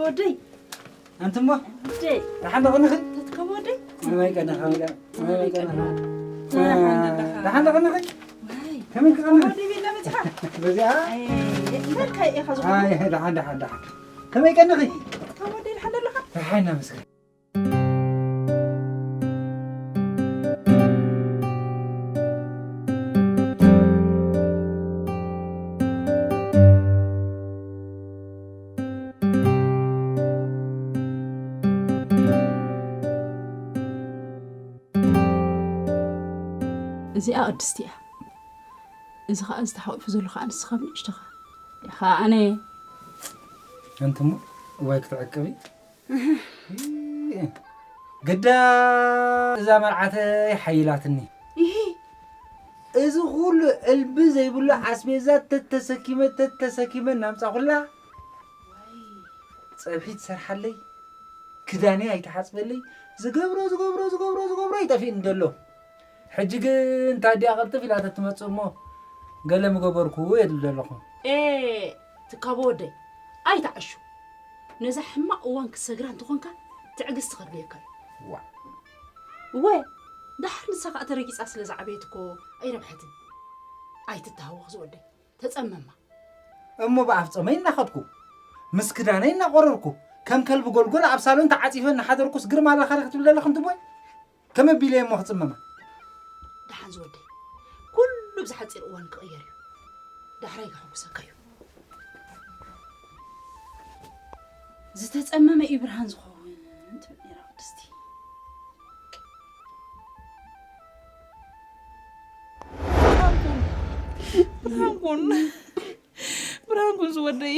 ወደይ ኣንትሞ ወደይ ደሓን ዶ ቅንኺ? ተትከም ወደይ ከመይ ቀንኺ? ከመይ ቀንኺ? ከመይ ቀንኺ? ደሓን ኣለኻ? ደሓን ዶ ቅንኺ? ዋይ ከመይ ቀንኺ? ወደይ ቤላ መጽሓ በዚኣ እንዳልካ ኢኻ ዝኾ ኣይ ደሓን ደሓን ደሓን ከመይ ቀንኺ? ተትከም ወደይ ደሓን ኣለኻ? ደሓን ነመስገን። እዚኣ ቅድስቲ እያ። እዚ ኸዓ እዚ ተሓቂፉ ዘሎ ኸዓ ንስኻ ብንእሽቶኻ ኢኻ። ኣነ ኣንትሞ እዋይ ክትዕቅቢ ግዳ እዛ መርዓተይ ሓይላትኒ። ይሂ እዚ ኩሉ ዕልቢ ዘይብሉ ኣስቤዛ ተተሰኪመ ተተሰኪመ እናምፃኹላ ፀብሒ ትሰርሓለይ፣ ክዳነይ ኣይትሓፅበለይ፣ ዝገብሮ ዝገብሮ ዝገብሮ ዝገብሮ ይጠፊእኒ ዘሎ። ሕጂ ግን ታዲያ ቅልጥፍ ኢላ ተትመፅእ እሞ ገለ ምገበርኩ የብል ዘለኹ። ኤ ትካቦ ወደይ ኣይትዓሹ። ነዛ ሕማቕ እዋን ክትሰግራ እንተኾንካ ትዕግስቲ ከድልየካ እዩ። ዋ እወ ዳሕር ንሳ ከዓ ተረጊፃ ስለ ዝዓበየት እኮ ኣይረብሐትን። ኣይትተሃወኽ ዝወደይ ተፀመማ። እሞ ብኣፍ ጾመይ እናኸድኩ ምስ ክዳነይ እናቆረርኩ ከም ከልቢ ጎልጎል ኣብ ሳሎን ተዓጺፈ እናሓደርኩስ ግርማ ኣለኻ ዶ ክትብል ዘለኹ እንትቦይ? ከመይ ኣቢለ እሞ ክጽመማ? ደሓን ዝወደይ ኩሉ ብዝሓፂር እዋን ክቕየር እዩ። ዳሕራይ ከሐጉሰካ እዩ። ዝተፀመመ እዩ ብርሃን ዝኸውን ትብል ነይራ ቅድስቲ። ብርሃን ኩን ብርሃን ኩን ዝወደይ።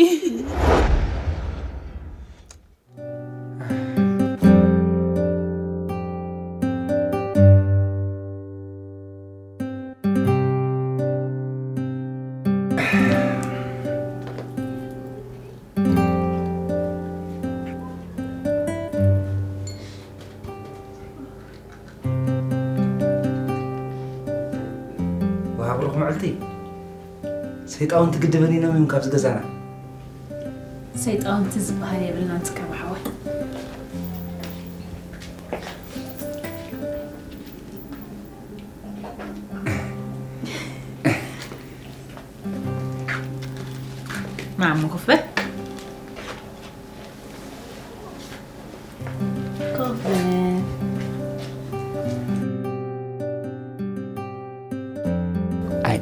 ወሃ ብሩኽ መዓልቲ። ሰይጣውንቲ ግድበን ኢኖም እዮም ካብዚ ገዛና። ሰይጣውንቲ ዝበሃል የብልናን ትካብ ሓወይ። ማሙ ክፍል ኮፍ በል። ኣይ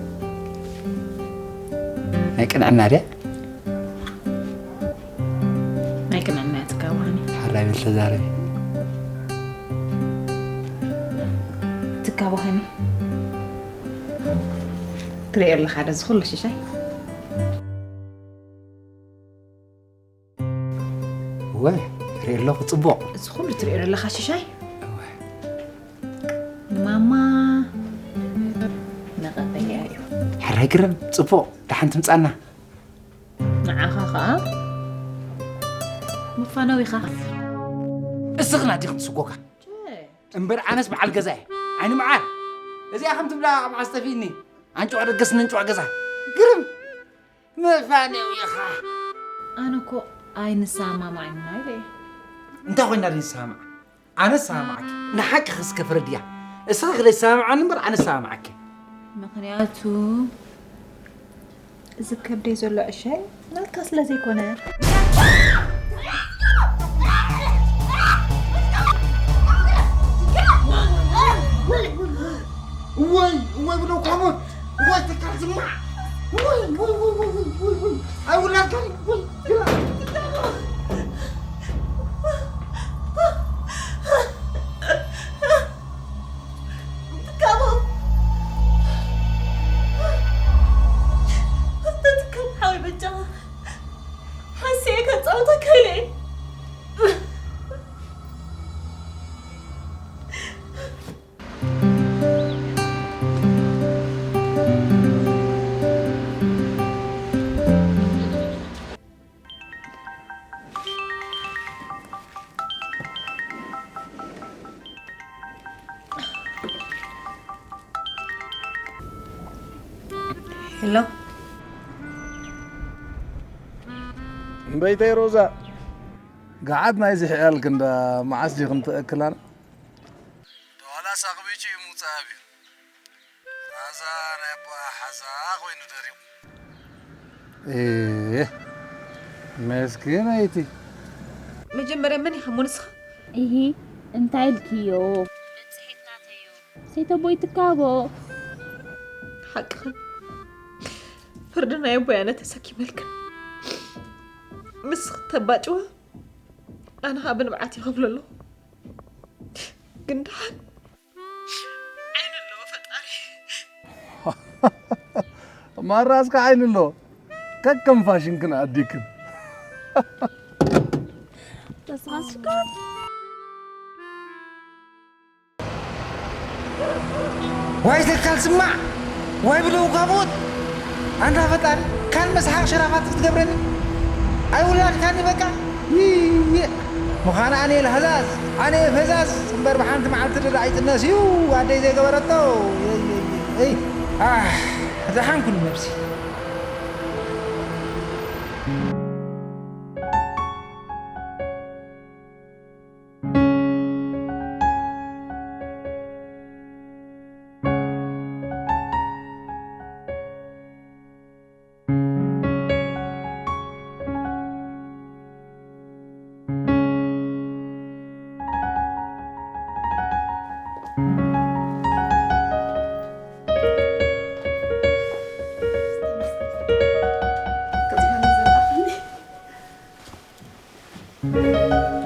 ናይ ቅንዕና ድያ? ናይ ቅንዕና እያ ትካባህኒ። ሓራይ ብል ተዛረቢ። ትካባህኒ። ትሪኦ ኣለኻ ዶ እዚ ኩሉ ሽሻይ? እወ ርኢ ኣለኹ ጽቡቕ። እዚ ኩሉ ትሪኦ ዘለኻ ሽሻይ? ማማ መቐበያ እዩ። ሕራይ ግርም ጽቡቕ ደሓን ትምጻና። ንዓኻ ኸዓ መፋነዊኻ። እስኽና ዲኽን ስጎካ እምበር ኣነስ በዓል ገዛ እየ። ዓይኒ መዓር እዚኣ ከም ትብላ ኣብ ዓስጠፊእኒ ኣንጭዋ ደገስ ነንጭዋ ገዛ ግርም መፋነዊ ኢኻ። ኣነ እኮ ኣይንሰማማዕን ኢና ኢለ እየ። እንታይ ኮይና ድንሰማማዕ? ኣነ ሰማማዓኪ ንሓቂ ክስከ ፍረድያ እስኺ ክደይ ሰማማዓኒ እምበር ኣነ ሰማማዓኪ። ምኽንያቱ እዚ ከብደይ ዘሎ ዕሻይ ናትካ ስለ ዘይኮነ። እወይ እወይ ብሎ ካሞት እወይ ትካል ዝማዕ እወይ እወይ እወይ እወይ እወይ እወይ ኣይውላድካን እወይ ግራ ትካቦ ተትከም ሓወይ በጃኻ ሓስየ ከፃውተካ ኢለ ሄሎ እምበይተይ ሮዛ ገዓት ናይዚ ሕያል ክንዳ መዓስ ዲኽን ትእክላና? ዋላስ ኣቕቢጩ እዩ ምውጻእ ኣብዩ። ናዛ ናይ ኣቦኣ ሓዛ ኮይኑ ደሪቑ። ኤህ፣ መስኪነይቲ። መጀመርያ መን ኢኻ እሞ ንስኻ? እሂ፣ እንታይ ኢልክዮ? ብጽሒት ናተይ እዩ። ሰይተቦይ ትካቦ። ሓቅኽን። ፍርዲ ናይ ኣቦይ ኣነ ተሰኪመልክን። ንስኺ ተባጭዋ፣ ኣነ ኸኣ ብንብዓት ይኸፍሎ ኣለኹ። ግን ደሓን ዓይኒ ኣለዎ ፈጣሪ። ማራስካ ዓይኒ ኣለዎ። ከከም ፋሽንክን ኣዲክን። ተስፋ ሽኮር። ዋይ ተካል ስማዕ፣ ዋይ ብለው ጋቦት። ኣንታ ፈጣሪ፣ ካን መስሓቕ ሸራፋት ክትገብረኒ። ኣይ ውላድካኒ በቃ። ይይ። ምዃን ኣነ ለህዛዝ፣ ኣነ ፈዛዝ እምበር ብሓንቲ መዓልቲ ደዳ ኣይጥነስ እዩ ኣደይ ዘይገበረቶ። የይ፣ የይ፣ የይ። ኣህ፣ ደሓን ኩሉ ነብሲ።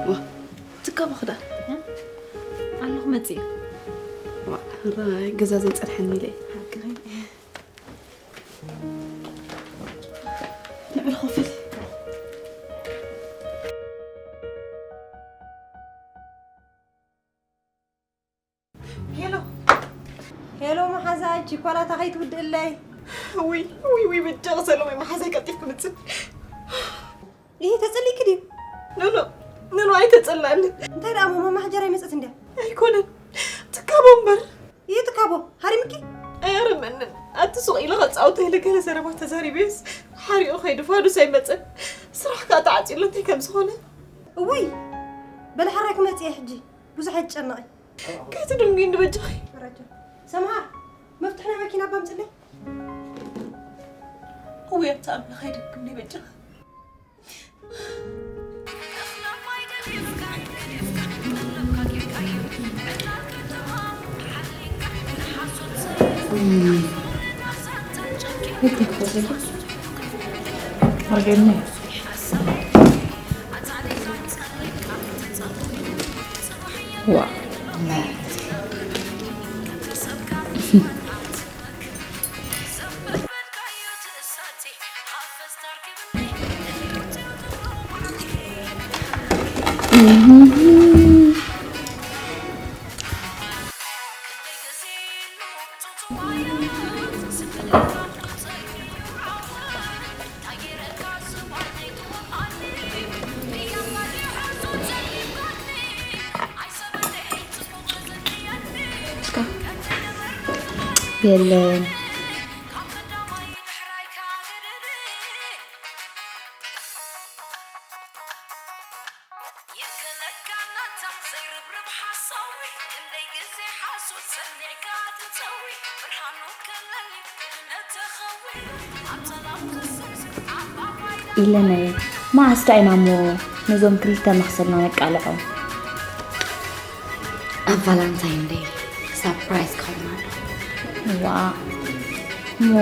ዋ፣ ትካቦ ክዳን። ኣለኹ መጽእ። ዋ፣ ራይ ገዛ ዘይጸንሐኒ ኢለ። ሓቅኺ። ንዕል ኮፈል። ሄሎ። ሄሎ መሓዛይ፣ ቺኮላታ ከይትውድእለይ። ውይ፣ ውይ፣ ውይ፣ ብጃ ሰሎሜ መሓዛይ ቀልጢፍኪ ምጽእ። ይሄ ተጸሊኪ ድዩ? ኖ፣ ኖ፣ ኖ፣ ኖ፣ ኣይተጸላእንን። እንታይ ደኣ ማማ ማሕጀር ኣይመጸት እንድያ? ኣይኮነን። ትካቦ እምበር። ይሄ ትካቦ፣ ሃሪምኪ? ኣያረመንን። ኣቲ ሱቕ ኢለ ከጻውቶ ኢለ ገለ ዘረባ ተዛሪበዮስ ሓሪቑ ከይዱ ፋዱስ ኣይመጸን። ስራሕ ከኣ ተዓጺሉ እንታይ ከም ዝኾነ። እውይ፣ በለ ሓራይ ክመጽእ እየ ሕጂ። ብዙሕ ኣይትጨነቒ። ከይትድንጉይኒ በጃኺ። ሰምሃር፣ መፍትሕ ናይ መኪና እባ ኣምጽለይ። እውይ ኣታ ኣምላኽ ኣይደግምኒ በጃኺ። ዋ። የለን። ኢለናየ፣ መዓስ ደኣ ኢና እሞ ነዞም ክልተ መኽሰልና ነቃልዖም? ኣብ ቫላንታይን ደይ ሳፕራይዝ ክኸውን ኣሎ። ዋ፣ እሞ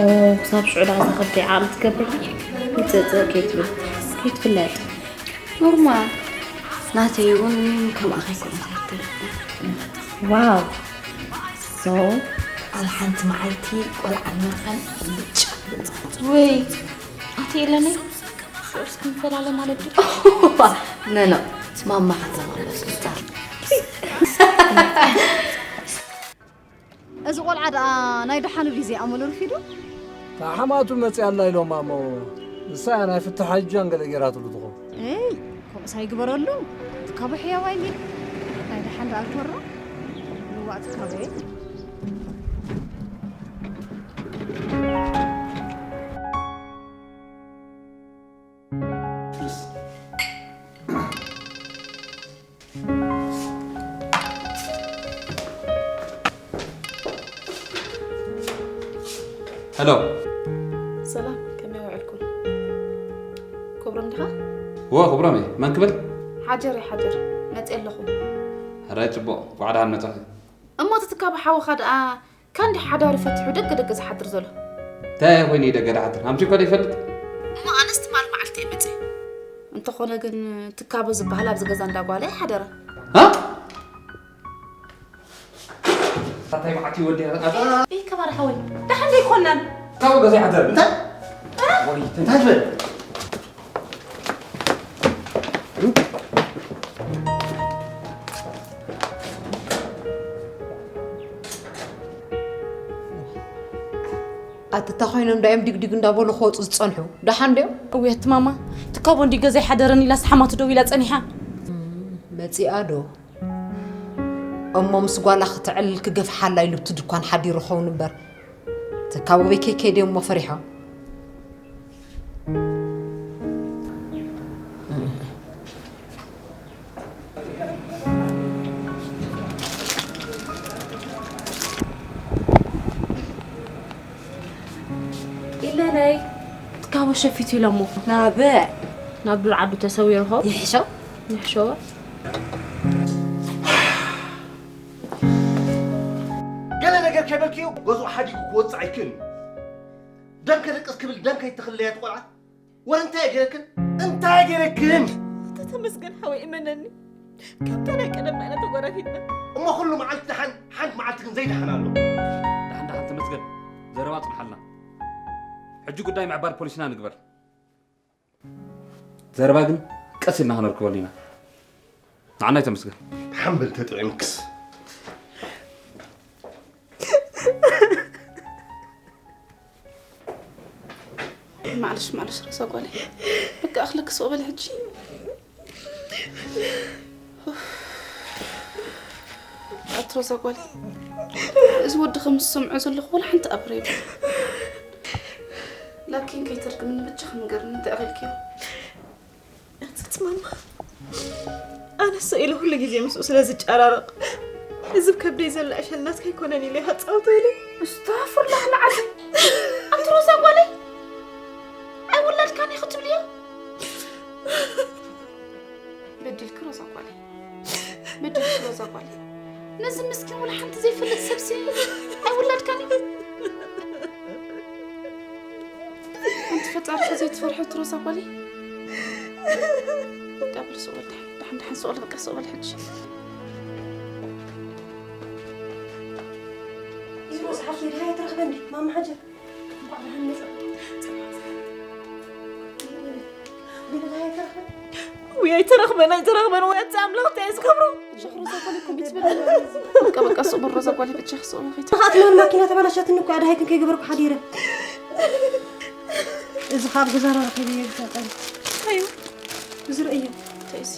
ክሳብ ሽዑ ደኣ እዛ ከብደይ ዓቕሊ ትገብር? ውፅእፅእ ከይትብል፣ ከይትፍለጥ። ኖርማል። ናተይ እውን ከምኣ ከይኮነት ኣይትርዳእ። ዋው። ሶ ኣብ ሓንቲ መዓልቲ ቆልዓ መኻን ይጫ። ወይ ኣቲ የለኒ ሽዑስ ክንፈላለ ማለት ድዩ? ኖ፣ ኖ፣ ማማ ከተመለሱ። እዚ ቆልዓ ደኣ ናይ ደሓኑ ድዩ ዘይኣመሉ ርፊዱ? ታሓማቱ መጽያ ኣላ ኢሎም ኣሞ። ንሳ እያ ናይ ፍትሓ እጃን ገለ ገይራትሉ ትኾን። ኤይ፣ ከምኡስ ኣይግበረሉ። ትካቦ ሕያዋይ ሚል። ናይ ደሓን ደኣ ኣልኮሮ። ልዋእ ትካቦ እየ። ሄሎ። ሰላም፣ ከመይ ውዕልኩም? ክብሮም ዲኻ? እወ፣ ክብሮም እየ። መን ክብል? ሓጀር እየ፣ ሓጀር። መፅእ ኣለኹ። ሕራይ ፅቡቕ፣ እንኳዕ ደሓን መጻኺ። እሞ እቲ ትካቦ ሓውኻ ደኣ ካንዲ ሓዳሩ ፈቲሑ ደገ ደገ ዝሓድር ዘሎ? እንታይ ኮይኑ እዩ ደገ ድሓድር? ኣምሲኮ ዶ ይፈልጥ? እሞ ኣነስ ትማል መዓልቲ እየ መፅእ። እንተኾነ ግን ትካቦ ዝበሃል ኣብዚ ገዛ እንዳ ጓለይ ሓደረ። ሃ? ኣታይ መዓልቲ ወዲ ኣታ እይ ከባር ሓወይ ደሓን ዘይኮናን። ካብ ገዛ ይሓደር። እንታይ? ወይ እንታይ ትብል? ኣትታ ኮይኖም ዳዮም ዲግዲግ እንዳበሉ ክወፁ ዝፀንሑ ደሓን ድዮም? እውየት ማማ ትካቦ እንዲ ገዛ ይሓደረን ኢላ ስሓማቱ ደው ኢላ ፀኒሓ። መፂኣ ዶ? እሞ ምስ ጓላ ክተዕልል ክገፍሓላ ኢሉ ብቲ ድኳን ሓዲሩ ኸውን እምበር ተካቦበይ ከይከይደ እሞ ፈሪሖም። ኢለለይ ትካቦ ሸፊቱ ኢሎሞ። ናበ ናብ ዱር ዓዱ ተሰዊሩ ኸው ይሕሾ። ይሕሾ። ገለ ነገር ከይበልክዮ ገዝኡ ሓዲጉ ክወፅእ ኣይክእልን። ደም ከደቅስ ክብል ደም ከይተኽልለያ ትቆልዓ ወረ እንታይ ገይረክን እንታይ ገይረክን? ኣታ ተመስገን ሓወይ እመነኒ። ካብታ ናይ ቀደም ዓይነት ተጓራፊትና። እሞ ኩሉ መዓልቲ ደሓን ሓንቲ መዓልቲ ግን ዘይደሓን ኣሎ። ደሓን ደሓን ተመስገን ዘረባ ፅንሓልና። ሕጂ ጉዳይ ምዕባር ፖሊስና ንግበር። ዘረባ ግን ቀስ ኢልና ክነርክበሉ ኢና። ንዓናይ ተመስገን። ሓምብል ተጠቒምክስ። ማዕለሽ ማዕለሽ ሮዛ ጓለይ በቃ ኣኽለክ ስቕ በል ሕጂ። ኣቲ ሮዛ ጓለይ እዚ ወዲ ከም ዝሰምዖ ዘለኹ ወላ ሓንቲ ኣብረ የብሉ። ላኪን ከይተርግምኒ በጃኺ ንገርኒ እንታይ ኣኺልክዮ? ኣትክቲ ማማ ኣነ ሰ ኢለ ኩሉ ግዜ ምስኡ ስለ ዝጨራረቕ እዚ ከብደይ ዘላ ዕሸል ናትካ ኣይኮነን ኢለ ሃፃውቶ ኢለ። እስታፍርላህ ለዓዚ ኣንቲ ሮዛ ጓለይ ኣይወላድካን እየ ክትብልዮ በድልኪ ሮዛ ጓለይ በድልኪ ሮዛ ጓለይ ነዚ ምስኪን ወላ ሓንቲ ዘይፈልጥ ሰብሲ ኣይወላድካን እዩ ኣንቲ ፈጣሪ ከዘይትፈርሒ ትሮሳ ጓለይ በቃ በል ስቕ በል ደሓን ደሓን ደሓን ስቕ በል በቃ ስቕ በል ሕጂ ይሮስ ሓፍተይ ድሃይ ትረኽበኒ ማማ ሓጀር እንኳዕ ደሓን መጻ ውይ ኣይተረኽበን ኣይተረኽበን ወይ ኣቲ ኣምላኽ እንታይ እዩ ዝገብሮ ሸኽሩ ዘኮነ ኮምቢት በል በቃ በቃ ስቕ በል ሮዛ ጓለይ በጃኺ ስቕ በል ኸይታ ተኻትመን ማኪና ተበላሸትኒ እኮ ኣድሃይክን ከይገበርኩ ሓዲረ እዚ ካብ ገዛና ረኺበዮ ብተጠን ኣዩ ዝርእዮ እንታይ እዚ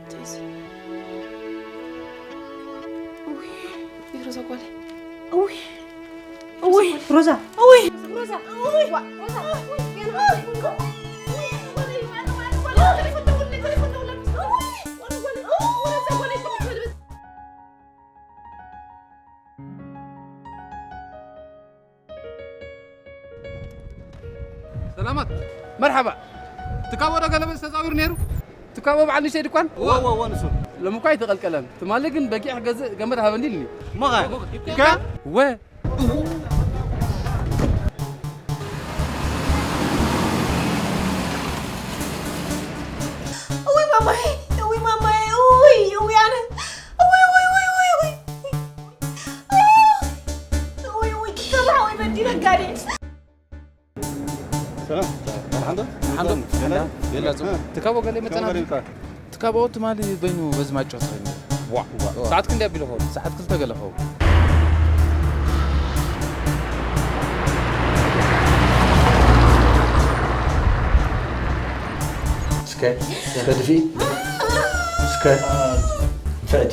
እንታይ እዚ እውይ ሮዛ ጓለይ እውይ እውይ ሮዛ እውይ ሮዛ እውይ ዋ ሮዛ እውይ ገና ሰላማት መርሓባ ትካቦ ዶ ገለመ ዝተፃዊሩ ነይሩ ትካቦ በዓል ንሸይ ድኳን እወ እወ ንሱ ሎሚ እኳ ኣይተቐልቀለን ትማሊ ግን በጊዕ ክገዝእ ገመድ ሃበኒ ኢልኒ መቐ ይካ ወ እውይ ማማይ እውይ ማማይ እውይ እውይ ኣነ እውይ እውይ እውይ እውይ እውይ እውይ እውይ ትሰማዕ ወይ በዲለካ ድየ ሰላም ሓንዶ ሓንዶ ገለ ገለ ትካቦ ገለ መጸና ትካቦ ትማሊ በይኑ በዚ ማጫወት ኸይኑ ዋ ዋ ሰዓት ክንደይ ኣቢሉ ኸውን ሰዓት ክልተ ገለ ኸውን እስከ እስከ ድፊ እስከ ትዕድ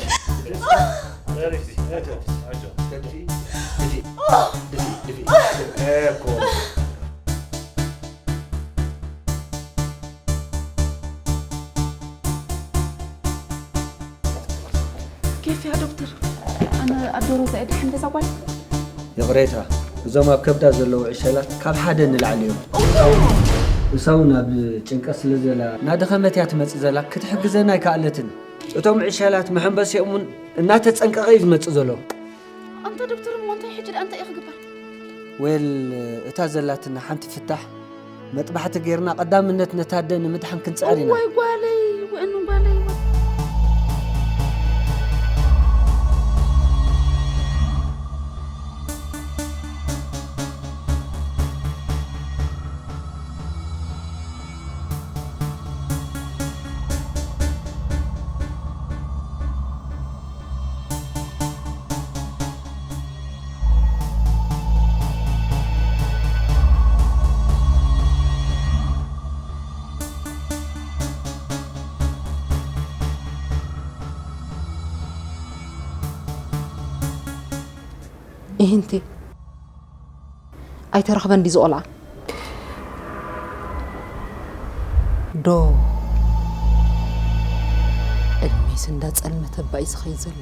كيف يا دكتور؟ أنا الدور زائد الحين تزوج؟ يا قريتها እዞም ኣብ ከብዳ ዘለዉ ዕሸላት ካብ ሓደ ንላዕሊ እዮም። እሳው ናብ ጭንቀት ስለ ዘላ፣ እናደኸመት እያ ትመጽእ ዘላ፣ ክትሕግዘና ኣይከኣለትን። እቶም ዕሸላት መሐንበሲኦም እውን እናተጸንቀቐ እዩ ዝመጽእ ዘሎ። ኣንታ ዶክተር እሞ እንታይ ሕጂ ደኣ እንታይ እዩ ክግበር? ዌል፣ እታ ዘላትና ሓንቲ ፍታሕ መጥባሕቲ ጌርና ቀዳምነት ነታ ኣደ ንምድሓን ክንጽዕር ኢና። እዋይ ጓለይ፣ ወእኑ ጓለይ። ይህንቲ ኣይተረኽበን ድዩ ዝቖልዓ? ዶ ዕድሜስ እንዳ ጸልመተ እባ እዩ ዝኸይድ ዘሎ።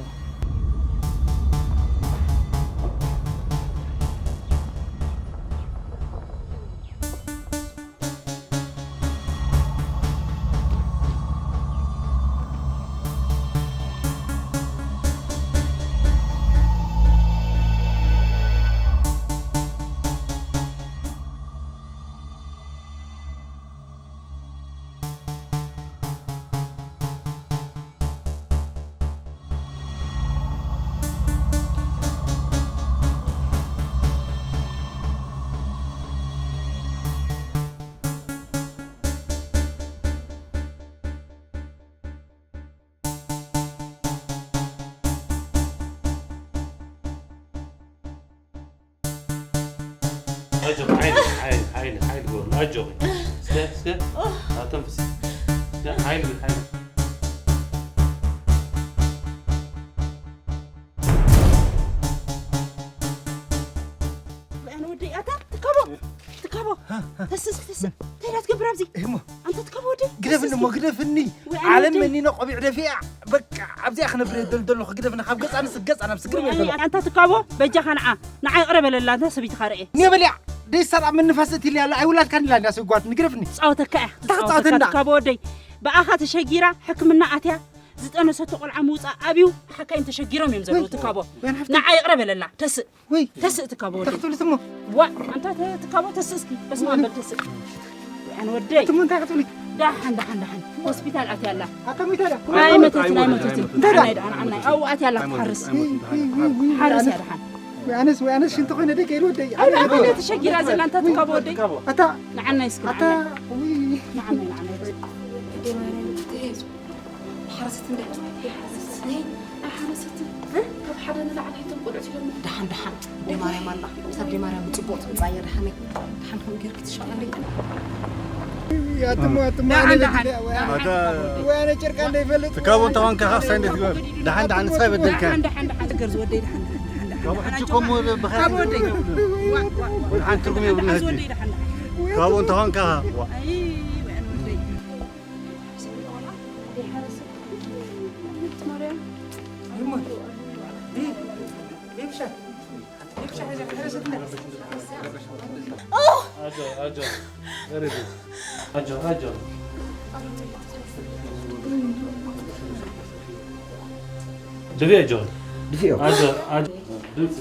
ኣጆኺ፣ ሓይሊ፣ ሓይሊ፣ ሓይሊ፣ ሓይሊ፣ ጎበዝ፣ ኣጆኺ። እስከ፣ እስከ። ኣዎ። ኣተንፍሲ። እስከ፣ ሓይሊ፣ ሓይሊ። ኣነ ወደይ፣ ኣታ ትካቦ፣ ትካቦ። ተስእ እስኪ፣ ተስእ። እንታይ ኢኻ ትገብር ኣብዚ? እሞ። ኣንታ ትካቦ ወደይ። ግደፍኒ ተስእ እሞ፣ እስኪ። ግደፍኒ። ወይ ኣነ ዓለም ወደይ። መኒኖ ቆቢዕ ደፊኣ። በቃ፣ ኣብዚኣ ክነብር እየ ደል-፣ ዘለኹ። ግደፍኒ፣ ካብ ገጻ ንስገጻ ናብ ስግር እየ ወይ ዘለኹ። ኣንታ ትካቦ፣ በጃኻ ንዓ፣ ንዓ ይቕረ በለላ፣ እታ ሰበይትኻ ርኤ። እኔ በልያ፣ ደይ ሰላም ምንፋስ እትልያ ኣላ፣ ኣይውላድካን ኢላ እንዳ ሰጓት፣ ንግረፍኒ። ጻወተካ እያ፣ እንታይ ጻወተካ ክጻወተና? ትካቦ ወደይ። ብኣኻ ተሸጊራ፣ ሕክምና ኣትያ፣ ዝጠነሰቶ ቆልዓ ምውጻእ ኣብዩ፣ ሓካይም ተሸጊሮም እዮም ዘለዉ፣ ወይ፣ ትካቦ። ወይ፣ ሓፍቲ። ንዓ ይቕረ በለላ፣ ተስእ። ወይ። ተስእ ትካቦ ወደይ። እንታይ ክትብሊ ትሞ? ዋ፣ ኣንታ ተ-፣ ትካቦ ተስእ እስኪ። በስመ ኣብ በል ተስእ። ኣነ ወደይ። ትሞ እንታይ ክትብሊ? ደሓን፣ ደሓን፣ ደሓን። ሆስፒታል ኣትያ ኣላ። ኣታ ሞይታ ኣላ? ኣይመተትን፣ ኣይሞተትን። እንታይ ደኣ? ደሓን፣ ደሓን፣ ደሓን። ኣብኡ ኣትያ ኣላ ክትሓርስ። ኣይሞተትን፣ ኣይሞተትን። ሓርስ እያ ደሓን። ወይ ኣነስ፣ ወይ ኣነስ ሽንቲ ኮይነ ደይ ከይድ ወደይ። ኣላ ኣበይ ተሸጊራ ዘላ ኣንታ ትካቦ ወደይ? ኣታ። ንዓናይ እስኪ፣ ኣታ፣ ንዓናይ። ውይ። ንዓናይ፣ ንዓናይ። ሓረሰት እንደ ኣይሓረሰትን። እ? ካብ ሓደ ንላዕሊ እቶም ቆልዑት ኢሎም። ደሓን፣ ደሓን። ኣደ ማርያም ኣላ። ምስ ኣደ ማርያም ብጽቡቕ ትምጻእ እያ፣ ደሓነይ። ደሓን ከምኡ ጌርኪ ትሻቐለይ። ኣትሞ፣ ኣትሞ፣ ደሓን፣ ኣነ ደሓን። በድለ፣ ወይ ኣነ፣ ኣታ ወይ ኣነ ጨርቃ እንዳይፈልጥ። ትካቦ እንተ ኾንካ ካሕሳይ እንዴት ትገብር? ደሓን፣ ደሓን፣ ንስኻ ይበደልካ። ደሓን፣ ደሓን፣ ደሓን። ትገርዝ ወደይ፣ ደሓን፣ ደሓን፣ ደሓን። ካብ ሕጂ ከምኡ ብኸ-፣ ካብ ወደይ። ዋ፣ ዋ፣ ዋ። ደሓን ትርጉም የብሉን ሕጂ። ወደይ፣ ደሓን፣ ደሓን። ካብኡ እንተ ኾንካ፣ ዋ። ኣይ፣ ወይ ኣነ ወደይ። ኣጆ፣ ኣጆ። Very good. ኣጆ፣ ኣጆ። ድፊ ኣጆ። ድፊኦ። ኣጆ፣ ኣጆ። ድምፂ።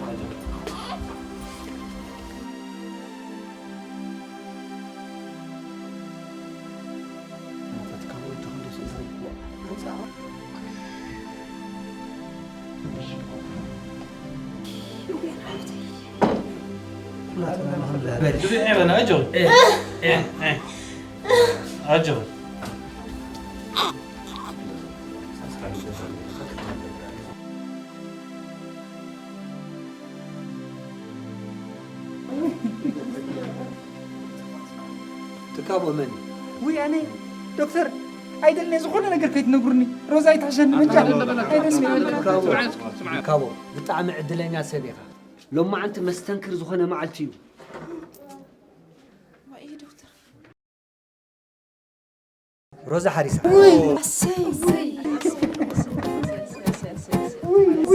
ኣጆ። ትካቦ መን እዩ? ውይ፣ ኣነ ዶክተር ኣይደልየ፣ ዝኾነ ነገር ከይትነግሩኒ። ሮዛ ኣይትሕሸኒ፣ በጃ። ኣይደልየ። ትካቦ፣ ትካቦ፣ ብጣዕሚ ዕድለኛ ሰብ ኢኻ። ሎማዓንቲ መስተንክር ዝኾነ መዓልቲ እዩ። ሮዛ ሓሪሳ። ውይ፣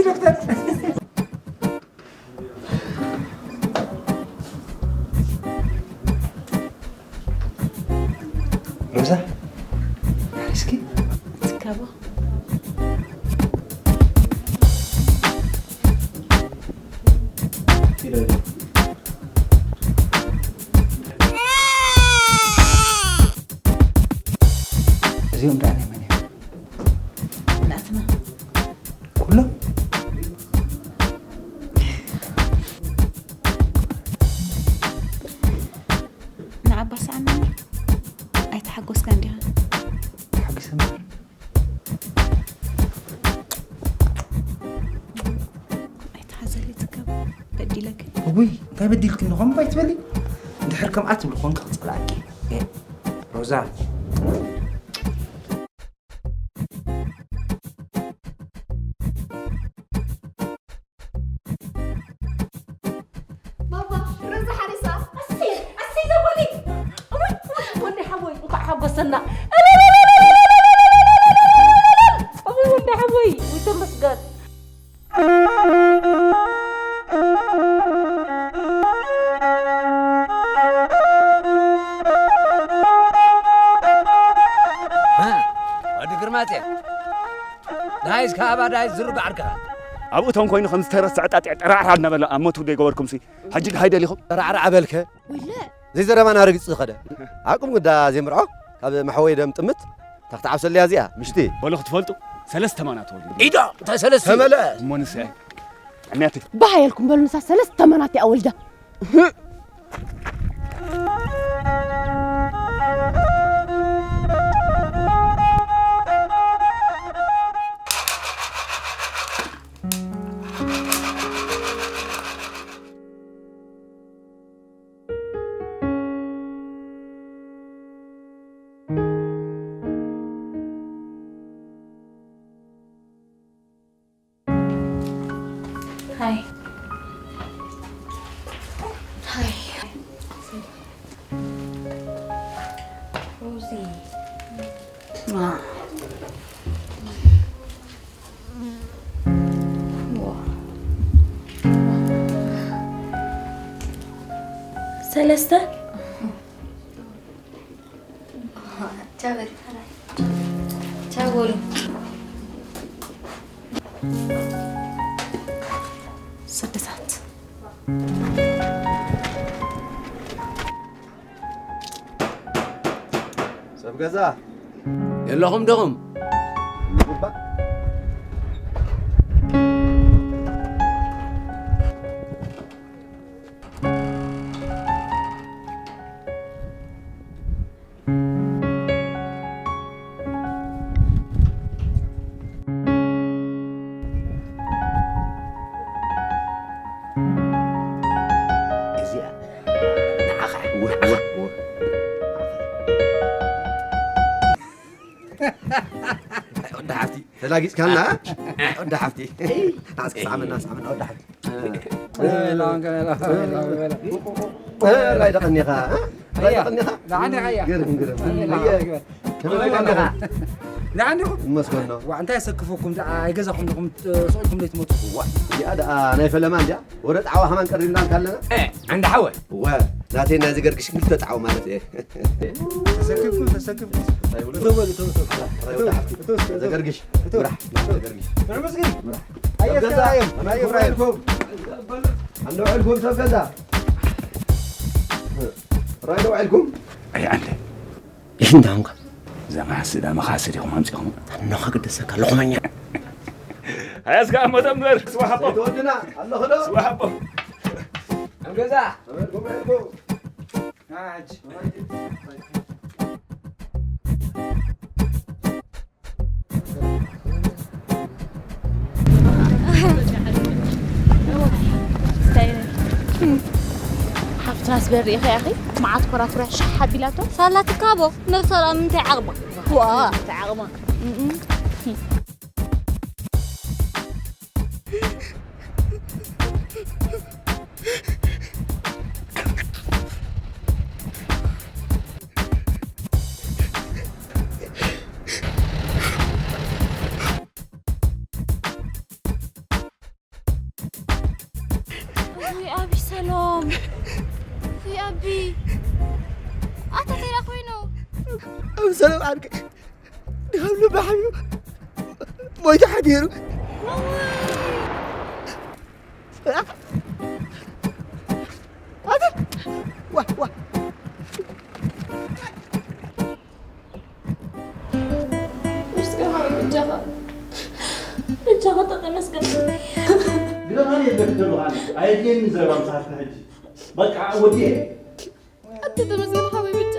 ዶክተር። ሮዛ፣ እስኪ ትከቦ። እዚኦም ደኣ ናይ መን እዮም? ናትና። ኩሎም? ንዓባ ሰኣናኒ። ኣይተሓጎስካን ዲኻ? ተሓጊሰ እምበር። ኣይትሓዘለይ ትከብ፣ በዲለኪ። እውይ፣ እንታይ በዲልክኒ? ከምኡ ኣይትበሊ። እንድሕር ከምኣ ትብሊ ኮንኪ ክጸልኣኪ እየ። ሮዛ። ባባ፣ ሮዛ ሓሪሳ። ኣሰይ፣ ኣሰይ ዘቦኒ። እውይ፣ ወዲ ሓወይ፣ እንኳዕ ሓጎሰና። እውይ፣ ወዲ ሓወይ፣ ውይ፣ ተመስገን። ሃ፣ ወዲ ግርማጽዮን። ዳይስ ካባ ዳይስ ዝርጉ ዓርክኻ። ኣብኡ እቶም ኮይኑ ከም ዝተረስዐ ጣጢዕ ጠራዕራ እናበለ ኣብ ሞቱ ዘይገበርኩምሲ፣ ሕጂ ድሃይ ደሊኹም? ጠራዕራ ኣበልከ? ወይለ። ዘይዘረባና ረጊጹ ዝኸደ። ዓቅም ግዳ ዘይምርዖ፣ ካብ መሕወይ ደም ጥምት፣ ታኽቲ ዓብሰልያ እዚኣ፣ ምሽቲ። በሉ ክትፈልጡ፣ ሰለስተ ማናት ወሊዱ። ኢዶ፣ እንታይ ሰለስተ? ተመለስ። እሞ ንስዐ፣ ዕንያተይ። ባህ ኣየልኩም በሉ፣ ንሳ ሰለስተ ማናት እያ ወሊዳ። ሃይ። ሃይ። ሮዚ። ዋ። ዋ። ሰለስተ። ቻው በል። ቻው በሉ። ስድሳት። ሰብ ገዛ የለኹም ዲኹም? ይግባእ። እዚኣ ንዓኻ። ወ-፣ ወ-፣ ወ-፣ ወዲ ሓፍቲ፣ ተላጊጽካልና፣ ወዲ ሓፍቲ። ኣስኪ ሳዕመና፣ ሳዕመና፣ ወዲ ሓፍቲ። ራይ ደቐኒኻ፣ እ? ራይ ደቐኒኻ? ደሓን ዲኻ? ግርም፣ ግርም። ኣየ፣ ከመይ ደቐኒኻ? ደሓን ዲኹም? ይመስገን ነው። ዋ፣ እንታይ ኣሰክፈኩም ደኣ? ኣይገዛኹም ዲኹም፣ እ፣ ስቕ ኢልኩም ዘይትመጹ? ዋ፣ እዚኣ ደኣ ናይ ፈለማ እንድያ። ወረ ጣዕዋ ከማን ቀሪብና እንካለና። እ፣ ዓንዲ ሓወ። ወ፣ ናተይ ናይዚ ገርግሽ ክልተ ጣዕው ማለት እየ። ተሰክፍኩም፣ ተሰክፍኩም። እቶ በሉ፣ እቶ፣ እቶ። ራይ ወዲ ሓፍቲ። እቶ፣ እቶ፣ እቶ። ዘገርግሽ። እቶ። ብራሕ፣ እቶ። ዘገርግሽ። ብራሕ መስጊድ። ብራሕ። ኣየ፣ ሰብ ገዛ፣ ኣየ፣ ኣየ፣ ኣየ፣ ኣየ። ኣየ። ኣንዶ ውዕልኩም ሰብ ገዛ። ራይ ዶ ውዕልኩም? ኣይ፣ ኣንተ። ይህ እንዳሁንካ። እዛ መሓስዳ መኻስድ ኢኹም ኣምጺኹም። ኣኖኻ ግደሰካ፣ ሎኽመኛ። ሃያስካ እሞ ተንበር፣ ስዋ ሓቦ። ተወድና፣ ኣለኹ ዶ? ስዋ ሓቦ። ኣብ ገዛ። ኣመልኩም፣ ኣመልኩም። ሓፍትናስ በሪ ኢኺ ያኺ መዓት ኮራኩራ ሻሕ ኣቢላቶ። ሳላ ትካቦ ነብሳ ምንታይ ዓቕማ? ዋ፣ እንታይ ዓቕማ? እም። ውይ ኣቢ ሰሎም፣ ውይ ኣቢ፣ ኣታ ተይራ ኮይኑ። ኣብ ሰላም ዓርከይ። ድኻም ልቢ ሓሚሙ ሞይቱ ሓዲሩ። ኣታ! ዋ፣ ዋ። ምስጋና ሓወይ በጃኻ። በጃኻ ተመስገን። ግደፋኒ የለክ ዘሎ ኣነ ኣየድልየኒ ዘረባ ምሳሕካ ሕጂ በቃ ወዲኤ ኣቲ ተመስገን ሓወይ በጃ።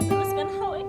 ተመስገን ሓወይ።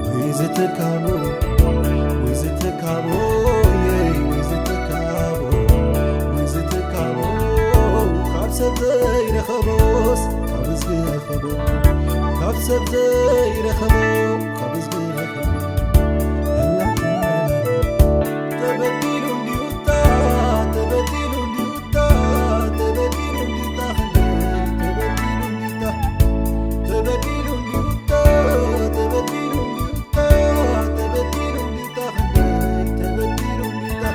ወይ ዝተካቦ ወይ ዝተካቦ ወይ ዝተካቦ ወይ ዝተካቦ ካብ ሰብ ዘይረኸቦስ ካብ ዝረኸቦ ካብ ሰብ ዘይረኸቦ ካብ ዝረኸቦ ተበዲሉ እንዲዩታ ተበዲሉ እንዲዩታ ተበዲሉ እንዲዩታ ተበዲሉ እንዲዩታ ተበዲሉ እንዲዩታ ተበዲሉ እንዲዩታ ተበዲሉ እንዲዩታ ተበዲሉ እንዲዩታ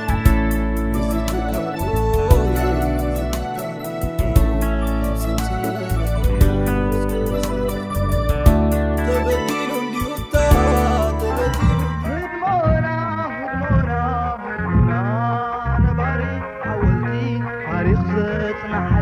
ተበዲሉ እንዲዩታ ተበዲሉ ህድሞና ህድሞና ህድሞና ነባሪ ሓወልቲ ታሪኽ ዘጽናሕና